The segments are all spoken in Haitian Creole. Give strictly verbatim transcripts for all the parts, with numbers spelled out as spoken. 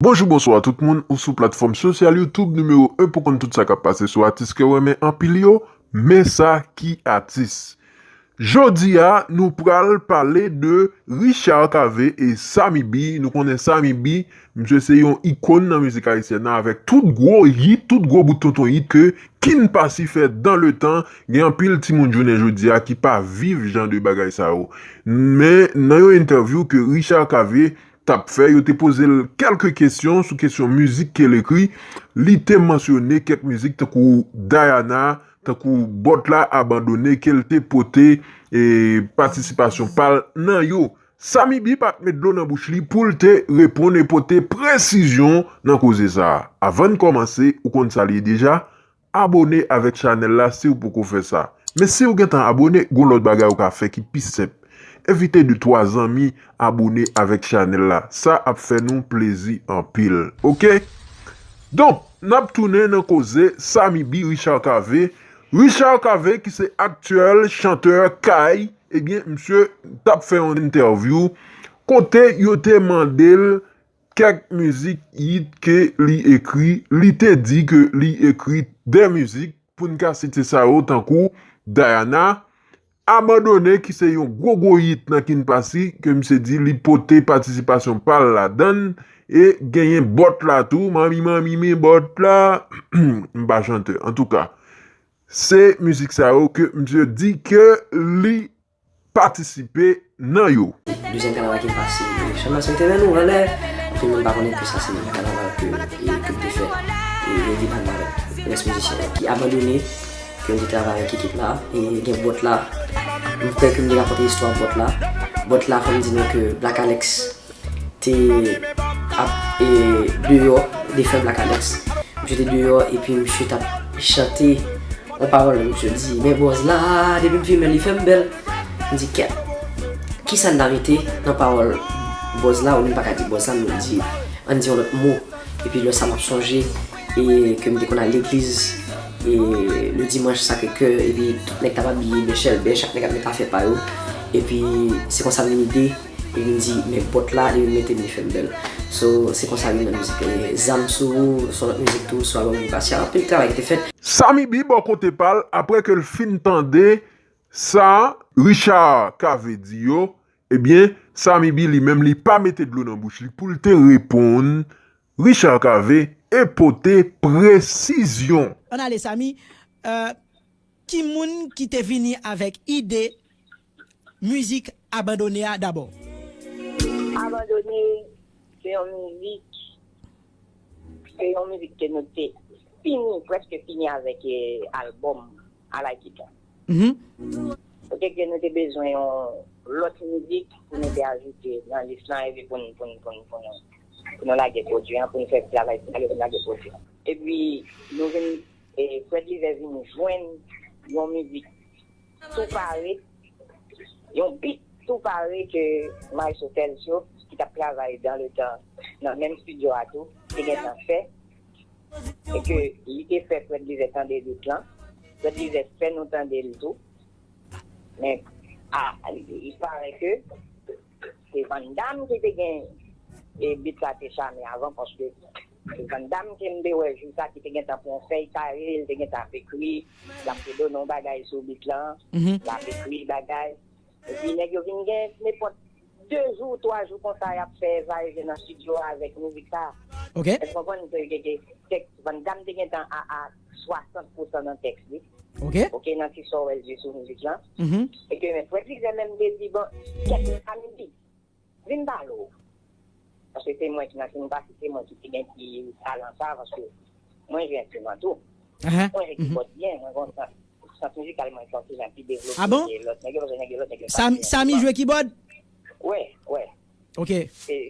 Bonjou, bonswa tout moun, ou sou platfòm sosyal YouTube nimewo en pou konn tout sa k ap pase sou atis ke w renmen anpil yo, men sa ki atis. Jodi a, nou pral pale de Richard Cavé e Sammy B. Nou konnen Sammy B, misye se yon ikòn nan mizik ayisyèn nan avèk tout gwo hit, tout gwo bout tonton hit ke King Passy fè dans le temps. Gen anpil timoun jounen jodi a ki pa viv jan de bagay sa yo. Men nan yon entèvyou ke Richard Cavé t ap fè, yo te poze l kèlke kesyon sou kesyon mizik ke l ekri. Li te mansyone kèk mizik tankou Diana, tankou Bòt la abandone ke l te pote e patisipasyon pa l nan yo. Sammy B pa t met dlo nan bouch li pou l te reponn e pote presizyon nan koze sa a. Avan n kòmanse, ou konn sa l ye deja, abone avèk chanèl la si w poko fè sa. Men si w gentan abone, gon lòt bagay ou ka fè ki pi senp. Envite de twa zanmi abone avèk chanèl la. Sa ap fè nou plezi anpil. Oke? Donk, n ap tounen nan koze Sammy B, Richard Cavé. Richard Cavé ki se aktyèl chantè Kay, ebyen, misye t ap fè yon entèvyou kote yo te mande l kèk mizik hit ke li ekri. Li te di ke li ekri de mizik, pou n ka site sa yo, tankou Diana, Abandone ki se yon gwo gwo hit nan King Passy, ke misye di li pote patisipasyon pa l ladan l, e genyen Bòt la tou, Manmi Manmi men Bòt la, m pa chantè. Antouka, se mizik sa yo ke misye di ke li patisipe nan yo. Dezyèm kanaval King Passy, e, chanm nan se te men nou anlè. Anpil moun pa konnen ke sa se kanaval ke, e, ke m te fè, e, evidaman avèk rès mizisyen yo ki abandone, ke m te travay avèk ekip la, e gen Bòt la. M kwè ke m te rakonte istwa Bòt la. Bòt la, fò m di nou ke Black Alex te ap, e, deyò, defen Black Alex. Misye te deyò, epi misye t ap chante yon pawòl, misye di, "Men bòz la, depi m fimen, li fè m bèl." M di, "Kèt, kisa n ta mete nan pawòl bòz la?" Ou menm pa ka di bòz la, men ou di, ann di yon lòt mo. Epi lè sa m ap sonje, e ke m te konn al legliz, e le dimanch Sacré-Cœur, epi tout nèg t ap abiye byen chèlbè, chak nèg ap met afè pa yo. Epi se konsa m vin ide, epi m di, "Men Bòt la, li menm mete m, li fè m bèl." So, se konsa vin nan mizik, e, Zam sou, se yon lòt mizik tou, sou albòm King Passy a, anpil travay ki te fèt. Sammy B bò kote pa l, apre ke l fin tande sa Richard Cavé di yo, ebyen, Sammy B li menm li pa mete dlo nan bouch li pou l te reponn Richard Cavé e pote presizyon. Ann ale, Sammy. Euh, ki moun ki te vini avèk ide mizik Abandone a dabò? Abandone, se yon mizik, se yon mizik ke nou te fini, prèske fini avèk, eh, albòm I Like It la. Mhm. Poutèt ke nou te bezwen yon lòt mizik pou nou te ajoute nan lis lan, epi pou n, pou n, pou n, pou n, pou nou lage pwodui an, pou nou fè travay pou nou lage pwodui an. Epi nou vin, e, Fred Lizè vin jwenn yon mizik tou pare, yon beat tou pare ke Maestro Telsio, ki t ap travay dans le temps nan menm estidyo a tou, te gentan fè, e ke li te fè Fred Lizè tande beat lan. Fred Lizè fè nou tande l tou. Men, a, il paraît que se Van Damme ki te gen, e, beat la te chame avan, paske se Van Damme ke m te wè jou sa ki te gentan pran yon fèy kare, li te gentan ap ekri, l ap fè do non bagay sou beat lan, mhm, l ap ekri bagay. Epi nèg yo vin gen nenpòt de jou, twa jou konsa, y ap fè va e vyen nan estidyo a avèk mizik sa. Ok. Èske w konprann? Ke, ke, ke tèks Van Damme te gentan a, a swasant pousan nan tèks li. Ok. Ok, nan ti sa w wè l jwe sou mizik lan. Mhm. E ke men Fred Lizè menm te di, bon, kèt Sammy B, vin pale w. Paske se mwen ki nan King Passy, se mwen ki te gen ti talan sa, paske mwen jwe enstriman tou. Ahan. Mwen jwe, mhm, kibòd byen, mwen gen yon sans, sans mizikal mwen ki yon ti jan pi devlope, ah bon, ke lòt nèg yo, paske nèg yo, lòt nèg yo pa Sam-, gen Sammy jwe kibòd? Wè, wè. Ok.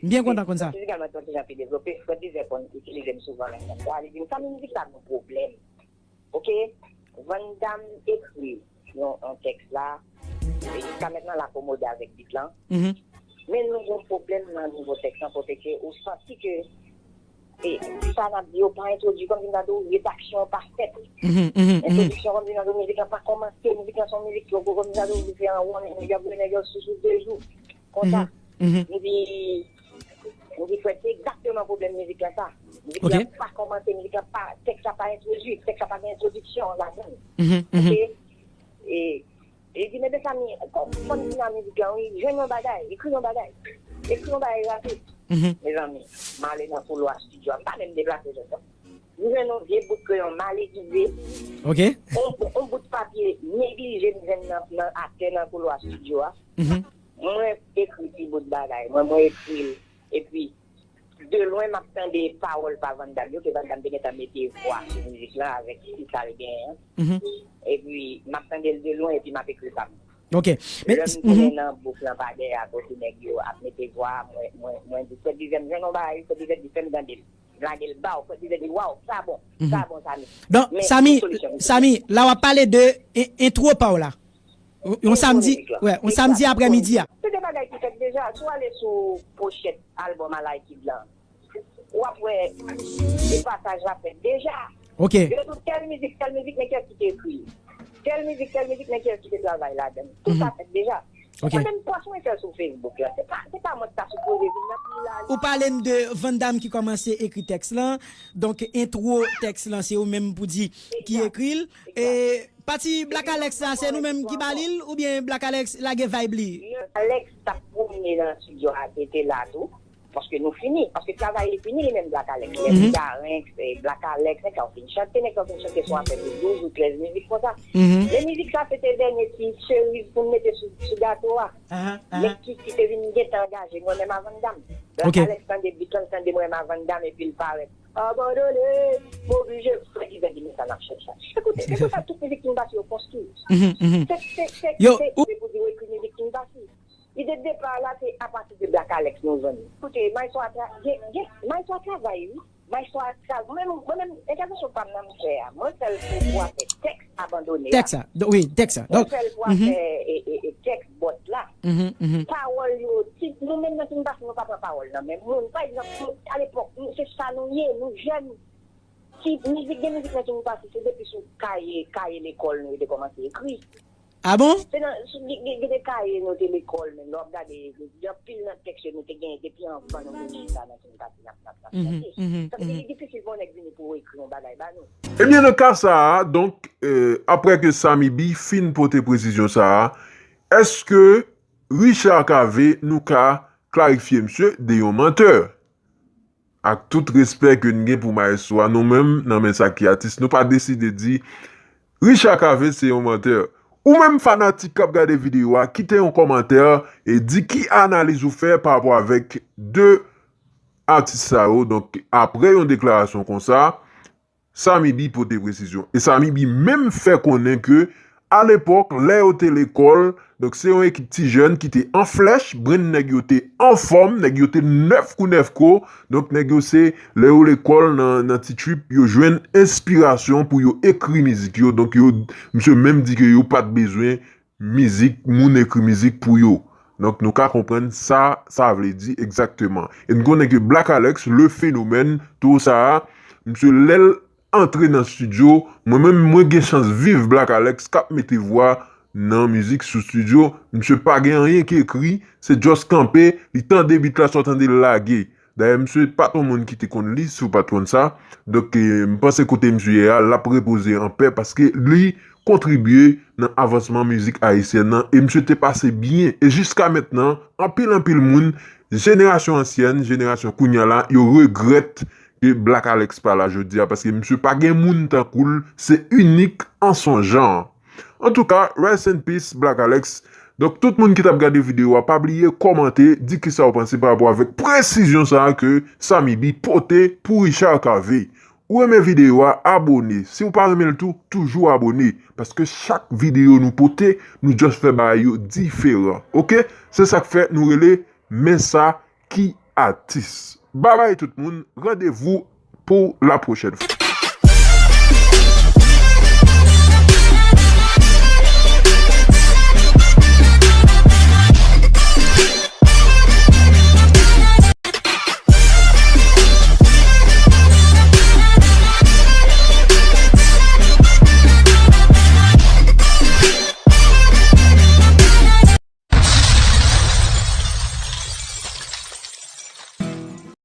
M byen kontan konn sa. Sans mizikal mwen ki yon ti jan pi devlope, Fred Lizè konn itilize m souvan nan sans sa, li di m, "Sammy, mizik la gen pwoblèm." Ok, Van Damme ekri yon, yon tèks la, e jiska mentnan l akomode avèk beat lan. Mhm. Men nou gen pwoblèm nan nivo tèks lan, kote ke ou santi ke, e, sa n ap di yo pa entwodui, kòmsi m ta di w redaksyon an pa fèt. Mhm, mhm, mhm. Entwodiksyon, kòmsi m ta di w mizik lan pa kòmanse, mizik lan se yon mizik yo, kòmsi m ta di w li fè an won, nèg yo ap voye nèg yo sou, sou de jou. Konsa. Mhm, mhm. M di, m di, Fred, se egzakteman pwoblèm Mizik la sa. Mizik la pa kòmanse, mizik la pa, tèks la pa entwodui, tèks la pa gen entwodiksyon ladan l. Mhm, mhm. Ok? E, e di, men Samy, kòm fò n fini a mizik la, wi, jwenn yon bagay, ekri yon bagay. Ekri yon bagay rapid. Mhm. Mezanmi, m ale nan koulwa estidyo a, m pa menm deplase jwenn non. M jwenn yon vye bout kreyon male ize. Ok. On, on bout papye neglije m jwenn nan, nan atè nan koulwa estidyo a. Mhm. Mwen ekri ti bout bagay, mwen, mwen ekri l. Epi, de lwen, m ap tande pawòl pa Van Damme yo, ke Van Damme te gentan mete vwa sou mizik lan avèk stil sa l genyen an. Mhm. Epi, m ap tande l de lwen, epi m ap ekri pa m. Ok. Men, lè m tounen nan bouk lan pa dèyè a, kote nèg yo ap mete vwa, mwen, mwen, mwen di, Frè Dizè, m jwenn yon bagay, Frè Dizè di, fè m tande l. M lage l ba w, Frè Dizè di, waw, sa bon, sa bon, Samy. Donk, Samy, Samy, la w ap pale de en-, entwo pa w la. Yon samdi, wè, yon samdi aprèmidi a. Se de bagay ki fèt deja. Si w ale sou pochèt albòm a Like Kid lan, w ap wè se pasaj la fèt deja. Ok. Yo di w tèl mizik, tèl mizik, men kiyès ki te ekri l? Tèl mizik, tèl mizik, men kiyès ki te travay ladan l? Tout sa fèt deja. Ok. Ou konnen pòs mwen fè sou Facebook la. Se pa, se pa mwen ki ta sipoze vin nan pi la. Ou pale m de Van Damme ki kòmanse ekri tèks lan. Donk, entwo tèks lan, se ou menm pou di ki ekri l. E pati Black Alex la, se nou menm ki ba li l, oubyen Black Alex lage vibe li? Alex t ap premye nan estidyo a, te, te la tou. Paske nou fini. Paske travay li fini, li menm Black Alex. Lè Piga Ranks, eh, Black Alex, nèg sa yo fin chante, nèg sa yo fin chante se yon afè de douz ou trèz mizik konsa. Men mizik sa, se te dènye ti seriz pou n mete sou, sou gato a. Men ki, ki te vin gentan angaje mwen menm a Van Damme. Black Alex tande beat lan, tande mwen menm a Van Damme, epi l parèt. Abandone, m oblije, Frè Dizè di, men sa n ap chèche. Ekoute, se konsa tout mizik ki n pase yo konstwi. Se, se, se, se, se pou di w ekri mizik ki n pase. Lide depa la, se apati de Black Alex nou jwenn li. Koute, Maestro a tra-, gen, gen, Maestro a travay, wi. Maestro a tra-, mwen menm, mwen menm, entèvansyon pa m nan m fè a. Mwen fè l pou, pou afè tèks abandone a. Tèks la, do-, wi, tèks la. Mwen fè l pou afè, e, e, e, tèks bòt la. Pawòl yo, si nou menm nan King Bass, nou pa pran pawòl nan men moun. Pa egzanp, nou, alepòk, nou, se sa nou ye, nou jèn. Si mizik, gen mizik nan King Bass, se depi sou kaye, kaye lekòl nou yo te kòmanse ekri. Ah bon? Se nan, sou, gen, gen, gen de kaye nou te lekòl, men lè w ap gade, gen anpil nan tèks yo nou te genyen depi anvan nou vin chita nan King Bass, n ap, n ap, n ap chante. Sa vle di, li difisil pou yon nèg vini pou ekri yon bagay ba nou. Ebyen, nan ka sa a, donk, euh, apre ke Samy B fin pote presizyon sa a, èske Richard Cavé, nou ka klarifye misye de yon mantè? Ak tout respè ke n gen pou maestro a, nou menm, nan Men Sa Ki Atis, nou pa deside di Richard Cavé se yon mantè. Ou menm fanatik k ap gade videyo a, kite yon kòmantè e di ki analiz ou fè pa rapò avèk de atis sa yo. Donk, apre yon deklarasyon konsa, Samy B pote presizyon. E Samy B menm fè konnen ke, alepòk, lè yo te lekòl, donk, se yon ekip ti jèn ki te an flèch, brenn nèg yo te anfòm, nèg yo te nèf kou nèf ko. Donk, nèg yo se, lè yo lekòl nan, nan ti trip, yo jwenn enspirasyon pou yo ekri mizik yo. Donk, yo, misye menm di ke yo pa t bezwen mizik, moun ekri mizik pou yo. Donk, nou ka konprann sa sa vle di egzakteman. E n konnen ke Black Alex, le phénomène, towo sa a, misye, lè l antre nan estidyo, mwen menm, mwen gen chans viv Black Alex k ap mete vwa nan mizik sou estidyo. Misye pa gen anyen ki ekri, se just kanpe, li tande beat la, sa w tande l lage. Dayè, misye pa t yon moun ki te konn li, si w pa t konn sa. Donk, eh, m panse kote misye ye a, l ap repoze anpè, paske li kontribye nan avansman mizik ayisyèn nan, e misye te pase byen. E jiska mentnan, anpil, anpil moun, jenerasyon ansyèn, jenerasyon kounya la, yo regrèt ke Black Alex pa la jodi a, paske misye pa gen moun tankou l, se inik an son jan. Antouka, rest in peace, Black Alex. Donk, tout moun ki t ap gade videyo a, pa bliye kòmante, di kisa w panse pa rapò avèk presizyon sa a ke Samy B pote pou Richard Cavé. Ou renmen videyo a, abone. Si w pa renmen l tou, toujou abone. Paske chak videyo nou pote, nou just fè bagay yo diferan. Oke? Se sa k fè nou rele Men Sa Ki Atis. Babay tout moun, randevou pou la pwochèn fwa.